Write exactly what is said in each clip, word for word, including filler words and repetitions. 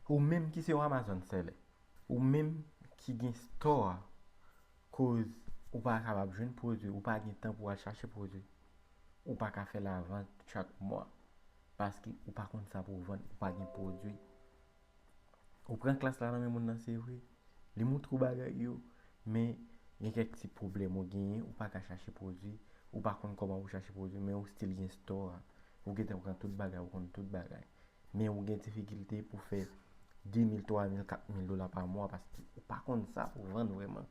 Ou menm ki se yon Amazon seller, ou menm ki gen store a, koz ou pa kapab jwenn pwodui, ou pa gen tan pou al chache pwodui, ou pa ka fè lavant chak mwa, paske ou pa konn sa pou w vann, ou pa gen pwodui. Ou pran klas la nan men moun nan, se vre, li moutre w bagay yo, men gen kèk ti pwoblèm ou genyen, ou pa ka chache pwodui, ou pa konn kòman pou chache pwodui, men ou still gen store a. Ou gentan pran tout bagay, ou konn tout bagay. Men ou gen difikilte pou fè de mil, twa mil, kat mil dola pa mwa, paske ou pa konn sa pou vann vrèman.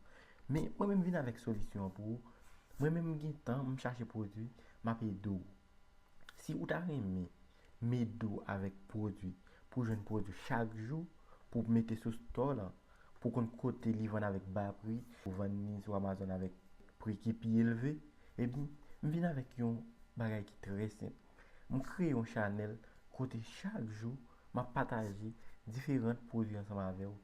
Men mwen menm vin avèk solisyon an pou ou. Mwen menm m gen tan, m chache pwodui, m ap ede w. Si ou ta renmen m ede w avèk pwodui, pou jwenn pwodui chak jou, pou mete sou store lan, pou konn kote li vann avèk ba pri, pou vann li sou Amazon avèk pri ki pi elve, epi m vin avèk yon bagay ki trè senp. M kreye yon chanèl kote chak jou m ap pataje diferan pwodui ansanm avè w.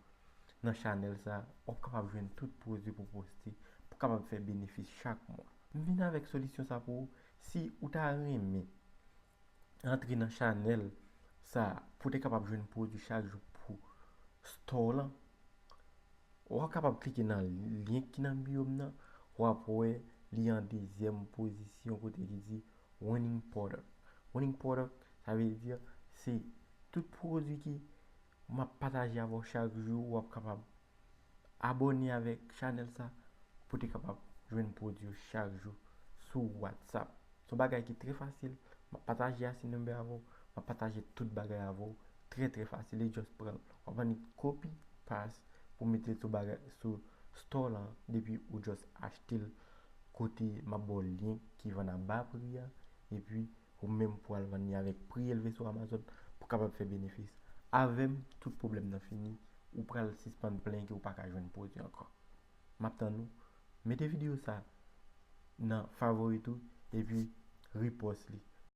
Nan chanèl sa, w ap kapab jwenn tout pwodui pou poste, pou kapab fè benefis chak mwa. M vin avèk solisyon sa pou ou. Si ou ta renmen antre nan chanèl sa pou te kapab jwenn pwodui chak jou pou store lan, w ap kapab klike nan lyen ki nan bio m nan, w ap wè li an dezyèm pozisyon kote ki di Winning Product. Winning Product, sa vle di se tout pwodui ki m ap pataje avè w chak jou, w ap kapab abòne avèk chanèl sa pou te kapab jwenn pwodui yo chak jou sou WhatsApp. Se yon bagay ki trè fasil. M ap pataje A C number avè w, m ap pataje tout bagay avè w. Trè, trè fasil. E just pran l. W ap annik copy, paste pou mete l sou bagay, sou store lan, depi ou just achte l kote m ap ba w lyen ki vann a ba pri a, epi ou menm pou al vann li avèk pri elve sou Amazon pou kapab fè benefis. Avè m, tout pwoblèm nan fini, ou pral sispann plenyen ke ou pa ka jwenn pwodui ankò. M ap tann ou. Mete videyo sa nan favorit ou, epi repost li.